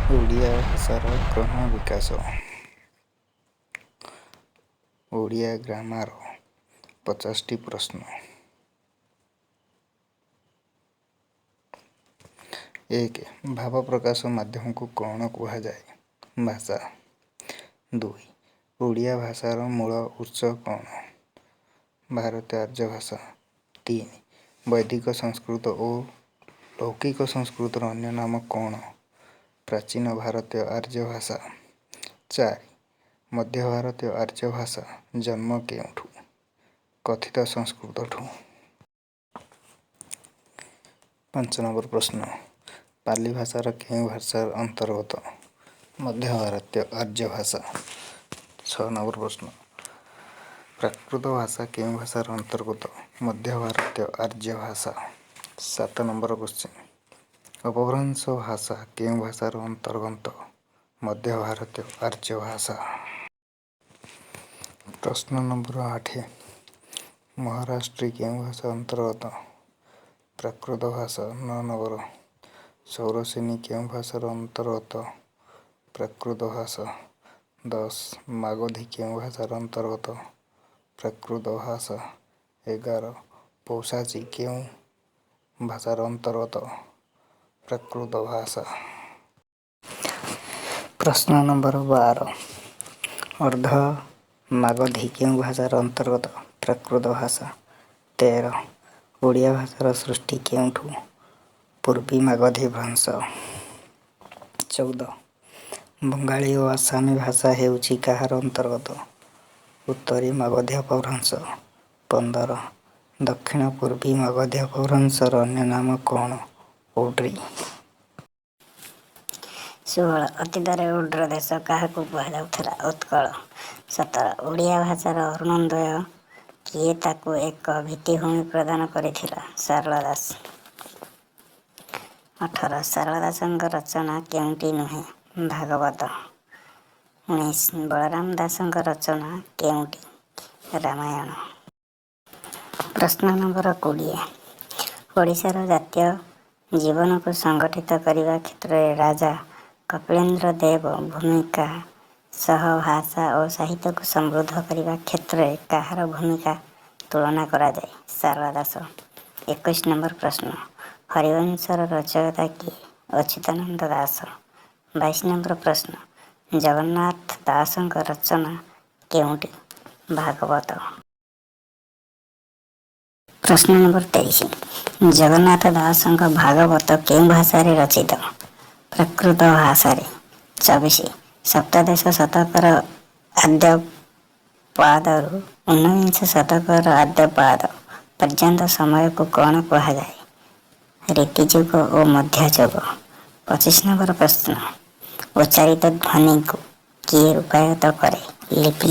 ଓଡ଼ିଆ ଭାଷାର କ୍ରମ ବିକାଶ। ଓଡ଼ିଆ ଗ୍ରାମାର 50ଟି ପ୍ରଶ୍ନ। 1. ଭାବ ପ୍ରକାଶ ମାଧ୍ୟମକୁ କ'ଣ କୁହାଯାଏ? ଭାଷା। 2. ଓଡ଼ିଆ ଭାଷାର ମୂଳ ଉତ୍ସ କ'ଣ? ଭାରତୀୟ ଆର୍ଯ୍ୟ ଭାଷା। 3. ବୈଦିକ ସଂସ୍କୃତ ଓ ଲୌକିକ ସଂସ୍କୃତର ଅନ୍ୟ ନାମ କ'ଣ? ପ୍ରାଚୀନ ଭାରତୀୟ ଆର୍ଯ୍ୟ ଭାଷା। 4. ମଧ୍ୟ ଭାରତୀୟ ଆର୍ଯ୍ୟ ଭାଷା ଜନ୍ମ କେଉଁଠୁ? କଥିତ ସଂସ୍କୃତଠୁ। 5 ନମ୍ବର ପ୍ରଶ୍ନ, ପାଲି ଭାଷାର କେଉଁ ଭାଷାର ଅନ୍ତର୍ଗତ? ମଧ୍ୟ ଭାରତୀୟ ଆର୍ଯ୍ୟ ଭାଷା। 6 ନମ୍ବର ପ୍ରଶ୍ନ, ପ୍ରାକୃତ ଭାଷା କେଉଁ ଭାଷାର ଅନ୍ତର୍ଗତ? ମଧ୍ୟ ଭାରତୀୟ ଆର୍ଯ୍ୟ ଭାଷା। 7 ନମ୍ବର କ୍ୱେଶ୍ଚିନ୍, ଅପଭ୍ରଂଶ ଭାଷା କେଉଁ ଭାଷାର ଅନ୍ତର୍ଗତ? ମଧ୍ୟ ଭାରତୀୟ ଆର୍ଯ୍ୟ ଭାଷା। ପ୍ରଶ୍ନ ନମ୍ବର 8, ମହାରାଷ୍ଟ୍ରୀ କେଉଁ ଭାଷା ଅନ୍ତର୍ଗତ? ପ୍ରାକୃତ ଭାଷା। 9 ନମ୍ବର, ସୌରସେନୀ କେଉଁ ଭାଷାର ଅନ୍ତର୍ଗତ? ପ୍ରାକୃତ ଭାଷା। 10, ମାଗଧୀ କେଉଁ ଭାଷାର ଅନ୍ତର୍ଗତ? ପ୍ରାକୃତ ଭାଷା। 11, ପୌଶାଚୀ କେଉଁ ଭାଷାର ଅନ୍ତର୍ଗତ? ପ୍ରାକୃତ ଭାଷା। ପ୍ରଶ୍ନ ନମ୍ବର 12, ଅର୍ଦ୍ଧ ମାଗଧୀ କେଉଁ ଭାଷାର ଅନ୍ତର୍ଗତ? ପ୍ରାକୃତ ଭାଷା। 13, ଓଡ଼ିଆ ଭାଷାର ସୃଷ୍ଟି କେଉଁଠୁ? ପୂର୍ବୀ ମାଗଧୀ ଭ୍ରଂଶ। 14, ବଙ୍ଗାଳୀ ଓ ଆସାମୀ ଭାଷା ହେଉଛି କାହାର ଅନ୍ତର୍ଗତ? ଉତ୍ତରୀ ମାଗଧୀ ଅପଭ୍ରଂଶ। 15, ଦକ୍ଷିଣ ପୂର୍ବୀ ମାଗଧୀ ଅପଭ୍ରଂଶର ଅନ୍ୟ ନାମ କ'ଣ? ଓଡ୍ରି। 16, ଅତୀତରେ ଓଡ୍ର ଦେଶ କାହାକୁ କୁହାଯାଉଥିଲା? ଉତ୍କଳ। 17, ଓଡ଼ିଆ ଭାଷାର ଅରୁଣୋଦୟ କିଏ ତାକୁ ଏକ ଭିତ୍ତିଭୂମି ପ୍ରଦାନ କରିଥିଲା? ସାରଳା ଦାସ। 18, ସାରଳା ଦାସଙ୍କ ରଚନା କେଉଁଟି ନୁହେଁ? ଭାଗବତ। 19, ବଳରାମ ଦାସଙ୍କ ରଚନା କେଉଁଟି? ରାମାୟଣ। ପ୍ରଶ୍ନ ନମ୍ବର 20, ଓଡ଼ିଶାର ଜାତୀୟ ଜୀବନକୁ ସଂଗଠିତ କରିବା କ୍ଷେତ୍ରରେ ରାଜା କପିଳେନ୍ଦ୍ର ଦେବ ଭୂମିକା ସହ ଭାଷା ଓ ସାହିତ୍ୟକୁ ସମୃଦ୍ଧ କରିବା କ୍ଷେତ୍ରରେ କାହାର ଭୂମିକା ତୁଳନା କରାଯାଏ? ସାରଳା ଦାସ। 21 ନମ୍ବର ପ୍ରଶ୍ନ, ହରିବଂଶର ରଚୟିତା କିଏ? ଅଚ୍ୟୁତାନନ୍ଦ ଦାସ। 22 ନମ୍ବର ପ୍ରଶ୍ନ, ଜଗନ୍ନାଥ ଦାସଙ୍କ ରଚନା କେଉଁଟି? ଭାଗବତ। ପ୍ରଶ୍ନ ନମ୍ବର 23, ଜଗନ୍ନାଥ ଦାସଙ୍କ ଭାଗବତ କେଉଁ ଭାଷାରେ ରଚିତ? ପ୍ରାକୃତ ଭାଷାରେ। 24, ସପ୍ତଦଶ ଶତକର ଆଦ୍ୟପାଦରୁ ଊନବିଂଶ ଶତକର ଆଦ୍ୟପାଦ ପର୍ଯ୍ୟନ୍ତ ସମୟକୁ କ'ଣ କୁହାଯାଏ? ରୀତିଯୁଗ ଓ ମଧ୍ୟଯୁଗ। 25 ନମ୍ବର ପ୍ରଶ୍ନ, ଉଚ୍ଚାରିତ ଧ୍ୱନିକୁ କିଏ ରୂପାୟିତ କରେ? ଲିପି।